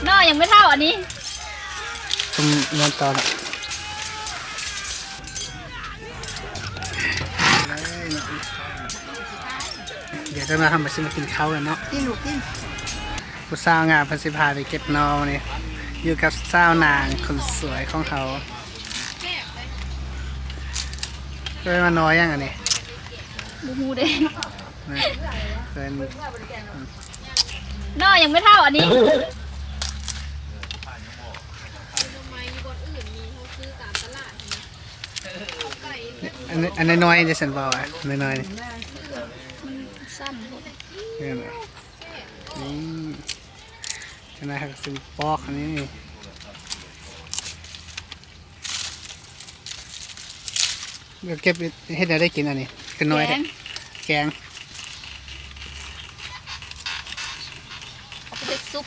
ໜໍ່ຍັງບໍ່ເທົ່າອັນນີ້ ຊຸມນອນຕໍ່ລະ. ດຽວຈະມາ ເຮົາມາຊິມາກິນເຂົ້າກັນເນາະ. ກິນລູກກິນ. ຜູ້ສາວງາມເພິ່ນຊິພາໄປເກັບໜໍ່ນີ້ ຢູ່ກັບສາວນາງຄົນສວຍຂອງເຮົາ. ເອີ້ນວ່າໜໍ່ຫຍັງອັນນີ້? ບໍ່ຮູ້ເດ້. ນະ ເພິ່ນ ໜໍ່ຍັງບໍ່ເທົ່າອັນນີ້. ອັນ ອັນນ້ອຍໆ ທີ່ສັນເວົ້າອະ ນ້ອຍໆ ນີ້ ມັນສັ້ນໂພດ. ນີ້ນະ ອືມ ອັນນັ້ນຫາກຊິປອກອັນນີ້. ເກັບເຮັດແນວໃດກິນອັນນີ້ ຄືນ້ອຍແທ້? ແກງ ແກງ ເອົາໄປເຮັດຊຸບ.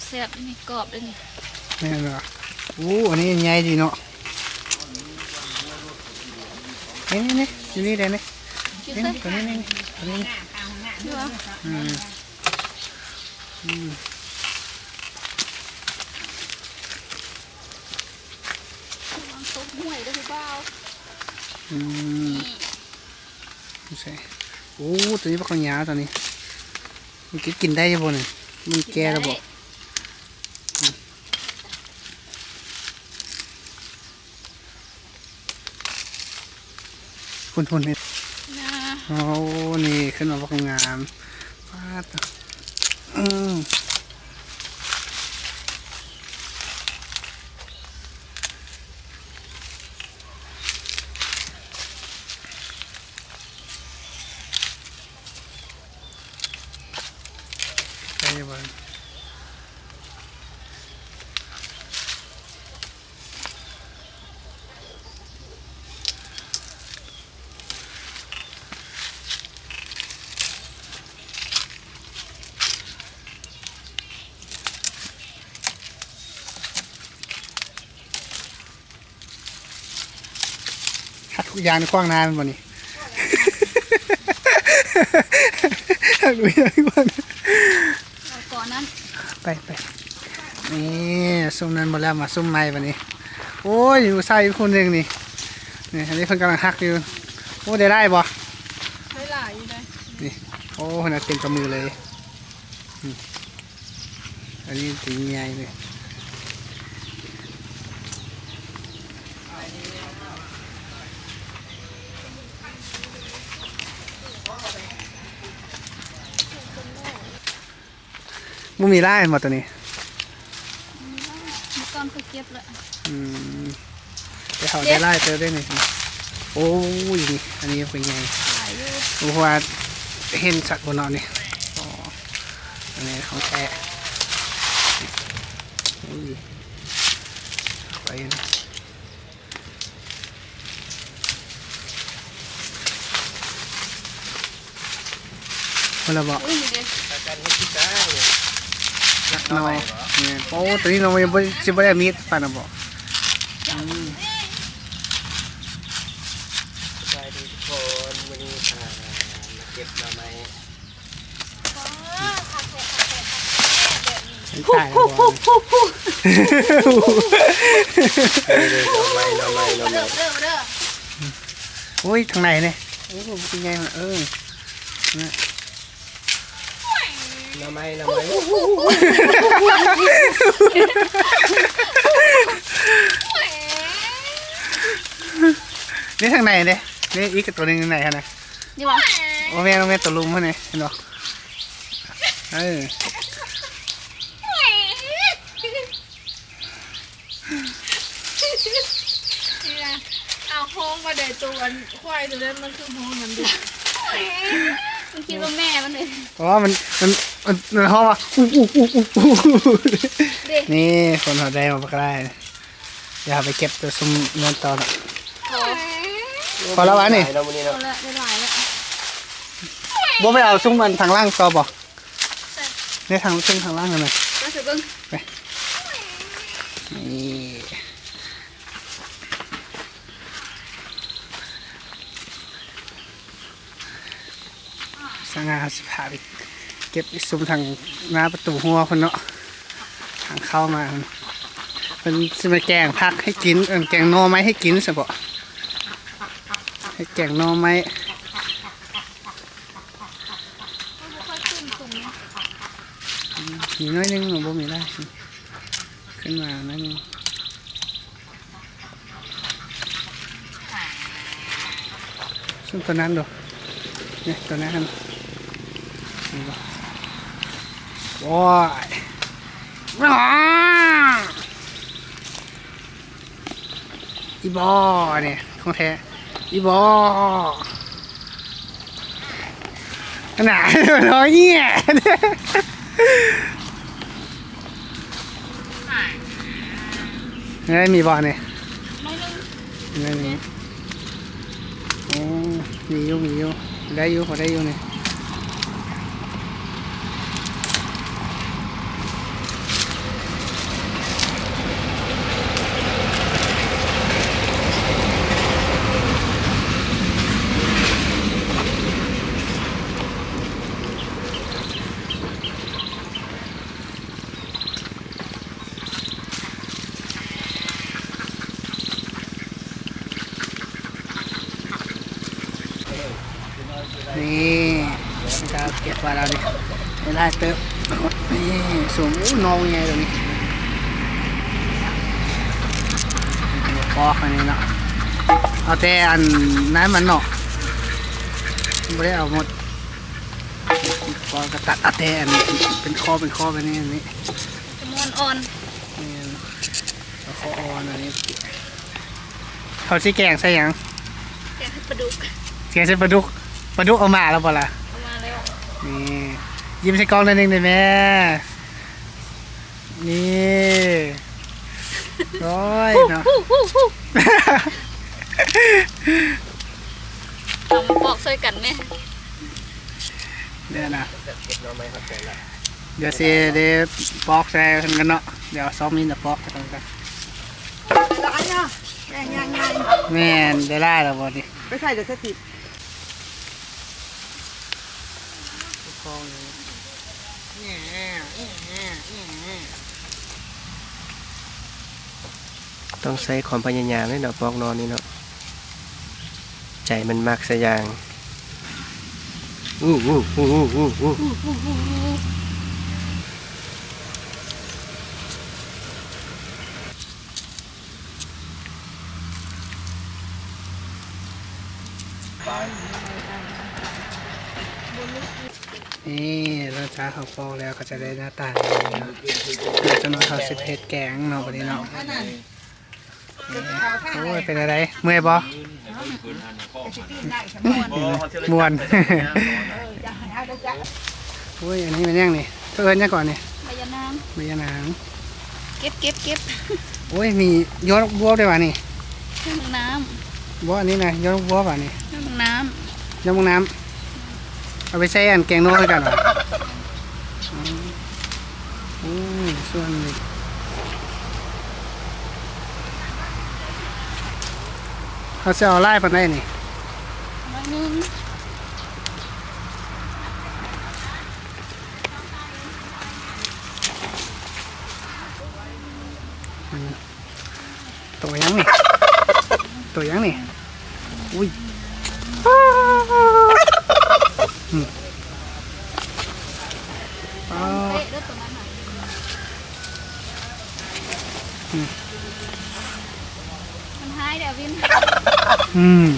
ແຊບນີ້ ກອບເດ້ນີ້. ແມ່ນບໍ່? ໂອ້ ອັນນີ້ໃຫຍ່ດີເນາະ. ນີ້ໆໆ ຢູ່ນີ້ເດ້ນີ້. ຢູ່ໃສ? ນີ້ ຕົວນີ້ນີ້ ຕົວນີ້ນີ້. ຢູ່ຫວາ? ອືມ ອືມ ລະວັງຕົກຫ້ວຍເດີ້ຜູ້ບ່າວ. ອືມ ນີ້ ໃສ່ ໂອ້ ຕົວນີ້ບັກຍາວຕົວນີ້. ມັນກິນ ກິນໄດ້ຢູ່ບໍ່ນີ້? ມັນແກ່ແລ້ວບໍ່? ກິນໄດ້. ອືມ ພຸ້ນໆ ນີ້ນະ. ໂອ້ ນີ້ຂຶ້ນມາບັກງາມ. ປາດ ອືມ. ໄດ້ຢູ່ບໍ່? ຫັກທຸກຢ່າງໃນຂວາງໜ້າແມ່ນບໍ່ນີ້? ຫັກທຸກຢ່າງໃນຂວາງ ເອົາເກາະນັ້ນ ໄປ ໄປ. ນີ້ ຊຸມນັ້ນບໍ່ແລ້ວ ມາຊຸມໃໝ່ບັດນີ້. ໂອ້ຍ ມີຜູ້ຊາຍອີກຄົນໜຶ່ງນີ້ ນີ້ ອັນນີ້ເພິ່ນກຳລັງຫັກຢູ່. ໂອ້ ໄດ້ຫຼາຍບໍ່? ໄດ້ຫຼາຍຢູ່ເດ້ ນີ້. ໂອ້ ເພິ່ນເອົາເຕັມກຳມືເລີຍ. ອືມ ອັນນີ້ຕີໃຫຍ່ເລີຍ. ບໍ່ມີຫຼາຍແມ່ນບໍ່ຕົວນີ້? ມີຫຼາຍ ມື້ກ່ອນຂ້ອຍເກັບແລ້ວ. ອືມ ແຕ່ເຮົາໄດ້ຫຼາຍເຕີບເດ້ນີ້. ໂອ້ຍ ນີ້ ອັນນີ້ກໍໃຫຍ່ ຫຼາຍຢູ່. ບໍ່ຮູ້ວ່າເຫັນຊັດບໍ່ເນາະນີ້. ອໍ ອັນນີ້ຂອງແທ້. ໂອ້ຍ ໄປ ພໍແລ້ວບໍ່? ອືມ ນີ້ເດ້ ປະກັນເຮັດຄືກັນ ໜໍ່ ແມ່ນ. ໂອ້ ຕົວນີ້ໜໍ່ ຍັງບໍ່ ຊິບໍ່ໄດ້ມີດປານນັ້ນບໍ່? ອືມ ສະບາຍດີທຸກຄົນ ມື້ນີ້ ອ່າ ມາເກັບໜໍ່ໄມ້. ຕາຍແລ້ວບໍ່? ໂອ້ຍ ທາງໃນນີ້ ໂອ້ ຄືໃຫຍ່ມາກ. ເອີ ໜໍ່ໄມ້ ໜໍ່ໄມ້ ນີ້ທາງໃນເດ້ ນີ້ອີກຕົວໜຶ່ງໃນຫັ້ນນະ. ນີ້ບໍ່? ໂອ້ແມ່ນ ໂອ້ແມ່ນ ຕົວລຸ່ມຫັ້ນນີ້ ເຫັນບໍ່? ເອີ ເອົາຮ້ອງມາໄດ້ ຕົວອັນຄວາຍຕົວນັ້ນ ມັນຄືຮ້ອງນຳເດ້ ມັນຄິດວ່າແມ່ມັນເດ້. ອໍ ມັນ ມັນ ມັນ ມັນຮ້ອງວ່າ ອູ ອູ ອູ ອູ ອູ ເດ້. ນີ້ ຄົນເຮົາໄດ້ມາບັກຫຼາຍ. ດຽວເຮົາໄປເກັບຕົວຊຸມນັ້ນຕໍ່ເນາະ. ອໍ ພໍແລ້ວຫວານີ້? ໄດ້ຫຼາຍແລ້ວ ບໍ່ໄປເອົາຊຸມອັນທາງຫຼັງຕໍ່ບໍ່? ໃສ່ ໃນທາງ ຊຸມທາງຫຼັງຫັ້ນນະ ໄປເບິ່ງ ໄປ. ນີ້ ສະຫງ່າ ເຮົາຊິພາໄປເກັບອີ່ຊຸມທາງໜ້າປະຕູຮົ້ວພຸ້ນເນາະ ທາງເຂົ້າມາພຸ້ນ. ເພິ່ນຊິມາແກງຜັກໃຫ້ກິນ ເອີ້ນ ແກງໜໍ່ໄມ້ໃຫ້ກິນຊັ້ນບໍ ເຮັດແກງໜໍ່ໄມ້. ມີໜ້ອຍໜຶ່ງ ບໍ່ມີຫຼາຍ ຂຶ້ນມາໜ້ອຍໜຶ່ງ. ຊຸມໂຕນັ້ນດູ ນີ້ໂຕນັ້ນຫັ້ນ ນີ້ບໍ່ ໂອ້ຍ ອ້າ ອີ່ບໍ່ນີ້ຂອງແທ້ ອີ່ບໍ່ ອັນນ່າ ນ້ອຍແຍະ ເອີຍ ມີບໍ່ນີ້? ໜ້ອຍໜຶ່ງ ໜ້ອຍໜຶ່ງ. ໂອ້ ມີຢູ່ ມີຢູ່ ໄດ້ຢູ່ ພໍໄດ້ຢູ່ນີ້. ນີ້ ເກັບໄວ້ແລ້ວນີ້ ໄດ້ຫຼາຍເຕີບ. ນີ້ ສົມ ໂອ້ ໜໍ່ໃຫຍ່ໂຕນີ້ ປອກອັນນີ້ເນາະ ເອົາແຕ່ອັນນັ້ນມັນເນາະ ບໍ່ໄດ້ເອົາໝົດ. ກໍ ກໍຕັດເອົາແຕ່ອັນເປັນຂໍ້ເປັນຂໍ້ແບບນີ້ ອັນນີ້ ຈະມ່ວນອ່ອນ ແມ່ນ ເອົາຂໍ້ອ່ອນອັນນີ້. ເຮົາຊິແກງໃສ່ຫຍັງ? ແກງໃສ່ປາດຸກ ແກງໃສ່ປາດຸກ. ປາດຸກເອົາມາແລ້ວບໍ່ລະ? ເອົາມາແລ້ວ. ນີ້ ຍິ້ມໃສ່ກ້ອງໜ້ອຍໜຶ່ງໄດ້ແມ່. ນີ້ ໂອ້ຍເນາະ ເອົາມາປອກຊ່ອຍກັນແມ່. ເດີນະ ດຽວຊິໄດ້ປອກໃສ່ກັນເນາະ ດຽວຊອມມີນະປອກກັນ. ແມ່ນ ໄດ້ຫຼາຍແລ້ວບໍ່ນີ້? ໄປໃສ່ເດີສະຕິ ຕ້ອງໃຊ້ຄວາມພະຍາຍາມເດ້ເນາະ ປອກໜໍ່ນີ້ເນາະ ໃຈມັນມັກຊະຢ່າງ. ນີ້ ຫຼັງຈາກເຮົາປອກແລ້ວກໍຈະໄດ້ໜ້າຕານີ້ເນາະ. ຈັກໜ້ອຍເຮົາຊິເຮັດແກງເນາະ ບັດນີ້ເນາະ. ໂອ້ຍ ເປັນຈັ່ງໃດ ເມື່ອຍບໍ່? ມ່ວນ. ໂອ້ຍ ອັນນີ້ແມ່ນຫຍັງນີ້? ເຂົາເອີ້ນຫຍັງເກາະນີ້? ໃບຍານາງ ໃບຍານາງ. ເກັບ ເກັບ ເກັບ. ໂອ້ຍ ມີຍອດບວບດ້ວຍຫວານີ້? ຍອດບັກນ້ຳ. ບໍ່ ອັນນີ້ນະ ຍອດບວບຫວານີ້? ຍອດບັກນ້ຳ. ຍອດບັກນ້ຳ ເອົາໄປໃສ່ອັນແກງໜໍ່ຄືກັນຫວາ? ອືມ ໂອ້ຍ ສ່ວນນີ້ ເຮົາຊິເອົາຫຼາຍປານໃດນີ້? ໜ້ອຍໜຶ່ງ. ອືມ ໂຕຫຍັງນີ້? ໂຕຫຍັງນີ້? ອຸ້ຍ ອືມ ອໍ ເຕະເດີໂຕນັ້ນນະ ອືມ ມັນຮ້າຍເດ້ ວິນ ອືມ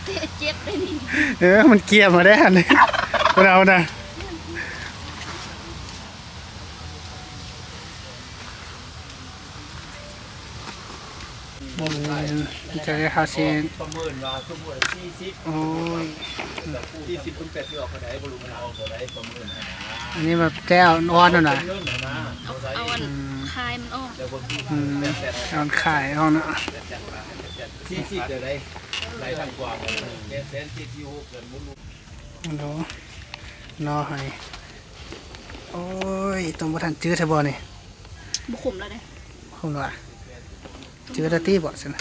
ເຕະເຈັບເດ້ນີ້ ເອີ ມັນກຽມມາໄດ້ຫັ້ນ ເອົານະ. ອືມ ຈະໄດ້ເຮົາຊິ ປະເມີນວ່າສົມມຸດສີ່ສິບ ໂອ້ຍ ສີ່ສິບຄູນແປດສິບອອກເທົ່າໃດ ບໍ່ຮູ້ ມັນອອກເທົ່າໃດ ປະເມີນຫັ້ນນະ. ອັນນີ້ແບບແຈ່ວອ່ອນໆ ຫັ້ນນະ ເອົາ ເອົາອັນ ອືມ ຄາຍມັນອອກ. ອືມ ເອົາຄາຍອອກເນາະ. ສີ່ສິບ ເດີ ໄດ້ ໄດ້ທາງກວ້າງ ແປດແສນເຈັດສິບຫົກ ເດືອນບຸນລຸ ໂດ ໜໍ່ໄຫ. ໂອ້ຍ ຕົ້ມບໍ່ທັນຈືດແທ້ບໍ່ນີ້? ບໍ່ຂົມແລ້ວເດ້. ຂົມແລ້ວຫວາ? ຈືດແລ້ວຕິບໍ່ຊັ້ນນະ?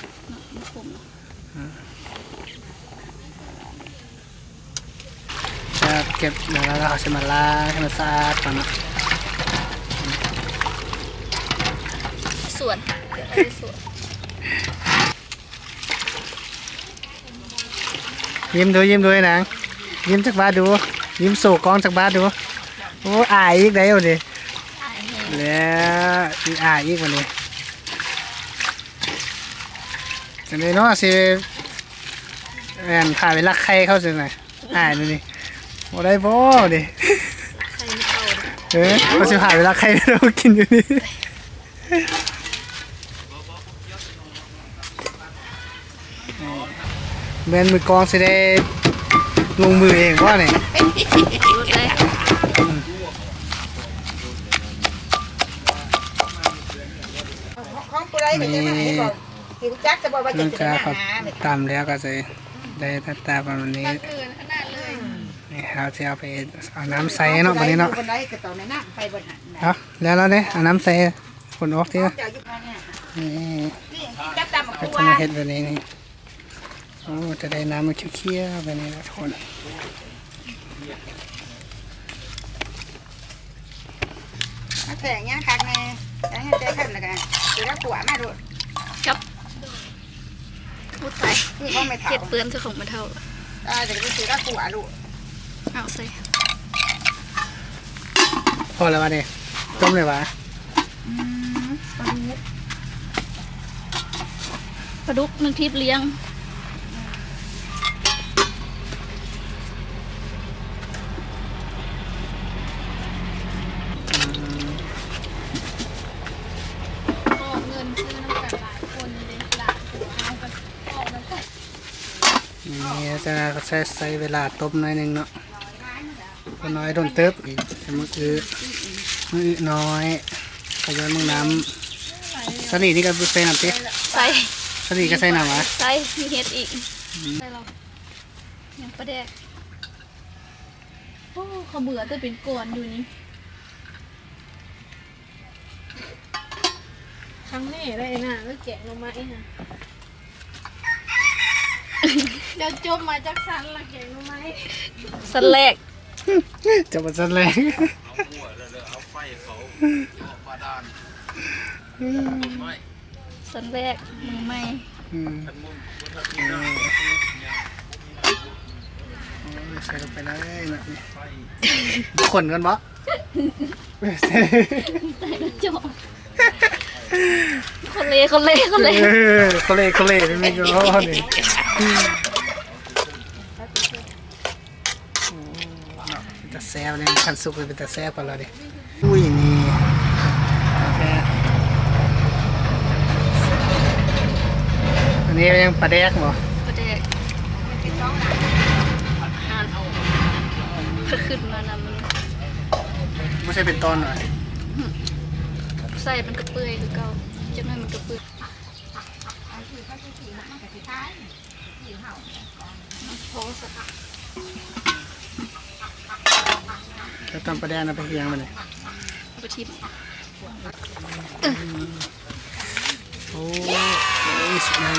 ບໍ່ຂົມແລ້ວ. ອືມ ຈະເກັບແລ້ວ ເຮົາຊິມາລ້າງໃຫ້ມັນສະອາດກ່ອນເນາະ. ສວນ ສວນ. ຍິ້ມດູ ຍິ້ມດູນາງ ຍິ້ມຈັກບາດດູ ຍິ້ມໂຊກ້ອງຈັກບາດດູ. ໂອ້ ອາຍອີກໄດ໋ບັດນີ້ ແລ້ວອາຍອີກບັດນີ້. ຈັ່ງໃດເນາະ ຊິ ແມ່ນພາໄປລັກໄຂ່ເຂົາຊັ້ນນະ ອາຍນີ້ ບໍ່ໄດ້ບໍ່ນີ້. ເອີ ເຂົາຊິພາໄປລັກໄຂ່ເຮົາກິນຢູ່ນີ້. ແມ່ນມືກອງຊິໄດ້ລົງມືເອງບໍ່ນີ້? ຂອງຜູ້ໃດກໍຈະມາໃຫ້ບອກ ຊິຮູ້ຈັກຊະບໍ່ວ່າຈະຊິໄດ້ມາຫາ. ຕຳແລ້ວກໍຊິໄດ້ໜ້າຕາປະມານນີ້. ນີ້ເຮົາຊິເອົາໄປ ເອົານ້ຳໃສ່ເນາະ ບັດນີ້ເນາະ. ເອົາແລ້ວເນາະ ເອົານ້ຳໃສ່ ຄົນອອກຕິ. ນີ້ ນີ້ ເຮົາຈະມາເຮັດແບບນີ້ນີ້. ໂອ້ ຈະໄດ້ນ້ຳມັນຂຽວໆແບບນີ້ລະທຸກຄົນ. ມາແຂງຫຍັງຄັກແນ່ ແຂງໃຫ້ແຕ່ເທິງ ແລ້ວກະຊິລະຂົ້ວມາໂລດ ກັບ ອຸດຕາຍ ນີ້ຂອງແມ່ເຖົ້າ ເຮັດເປື້ອນໃສ່ຂອງແມ່ເຖົ້າ. ຕາຍ ແລ້ວກະຊິລະຂົ້ວໂລດ. ເອົາໃສ່ ພໍແລ້ວຫວານີ້ ຕົ້ມແລ້ວຫວາ? ອືມ ປາດຸກ ປາດຸກໜຶ່ງທິບລຽງ. ອອກເງິນຊື້ນຳກັນຫຼາຍຄົນເດ້ ຫຼາຍຄົນເຮົາກໍອອກນຳກັນ. ນີ້ຈະໃຊ້ ໃຊ້ເວລາຕົ້ມໜ້ອຍໜຶ່ງເນາະ. ບໍ່ນ້ອຍດົນເຕີບ ໃສ່ໝາກອຶ ໝາກອຶນ້ອຍ ຂະຫຍອດໝາກນ້ຳ. ສາລີນີ້ກໍໃສ່ນ້ຳຕິ? ໃສ່ ສາລີກໍໃສ່ນ້ຳຫວາ? ໃສ່ ມີເຫັດອີກ. ອືມ ໃສ່ແລ້ວ ຍັງປາແດກ. ໂອ້ ເຂົາເບືອແຕ່ເປັນກ້ອນຢູ່ນີ້. ຄັ້ງແລກໄດ້ນະ ແລ້ວແກງໜໍ່ໄມ້ນະ ເຈົ້າຈົບມາຈາກຊັ້ນລະແກງໜໍ່ໄມ້ ຊັ້ນແລກ ຈົບມາຊັ້ນແລກ. ຊັ້ນແລກ ມືໃໝ່. ອືມ ເອີ ໃສ່ລົງໄປເລີຍເນາະ. ຄົນກ່ອນບໍ່? ໃສ່ແລ້ວເຈາະ ຄົນເລ ຄົນເລ ຄົນເລ ເອີ ຄົນເລ ຄົນເລ ແມ່ນຢູ່ບໍ່ນີ້? ອືມ ເນາະ ເປັນຕາແຊບເດ້ ຄັນສຸກເປັນຕາແຊບກວ່າລະເດ້. ອຸ້ຍ ນີ້ ໂອເຄ ອັນນີ້ຍັງປາແດກບໍ່? ປາແດກ ຄືຂຶ້ນມານຳ ບໍ່ໃສ່ເປັນຕອນຫວາ? ອື ໃສ່ມັນກະເປື່ອຍຄືເກົ່າ ຈັກໜ້ອຍມັນກະເປື່ອຍ. ພໍຊະ ແລ້ວຕຳປາແດກນະໄປເຮັດຫຍັງບັດນີ້? ເອົາໄປຖິ້ມ. ໂອ້ຍ ສຸກແລ້ວ.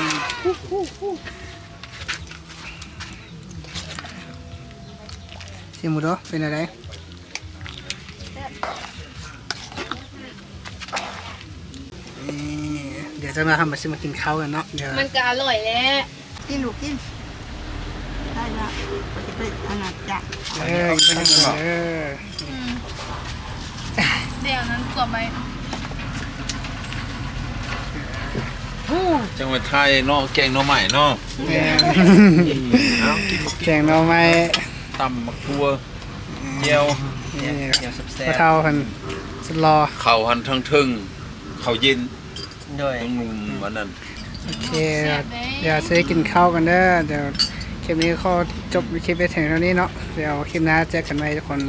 ຊີມເບິ່ງດູ ເປັນແນວໃດ? ແຊບ. ນີ້ ດຽວຈັກໜ້ອຍເຮົາມາຊິມາກິນເຂົ້າກັນເນາະ. ມັນກະອະລ່ອຍແຫຼະ. ກິນລູກກິນ ໄດ້ລະ ຊິໄປອັນນັ້ນຈ້ະ. ເອີ ກິນເຂົ້າກັນເດີ. ອືມ ດຽວນັ້ນກວມໄວ້ ໂອ້ ຈັ່ງວ່າໄທເນາະ ແກງໜໍ່ໄມ້ເນາະ. ແມ່ນ ເອົາກິນ ແກງໜໍ່ໄມ້ ຕຳໝາກຖົ່ວ ແຈ່ວ ນີ້ ແຈ່ວແຊບໆ. ພໍ່ເຖົ້າຫັ້ນສຸດຫຼໍ່ ເຂົ້າຫັ້ນທັງເທິງ ເຂົ້າເຢັນ ໂດຍ ຕ້ອງນຸ່ມອັນນັ້ນ. ໂອເຄ ດຽວຊິໄດ້ກິນເຂົ້າກັນເດີ. ດຽວຄລິບນີ້ຂໍຈົບຄລິບໄວ້ພຽງເທົ່ານີ້ເນາະ. ດຽວຄລິບໜ້າເຈີກັນໃໝ່ທຸກຄົນ.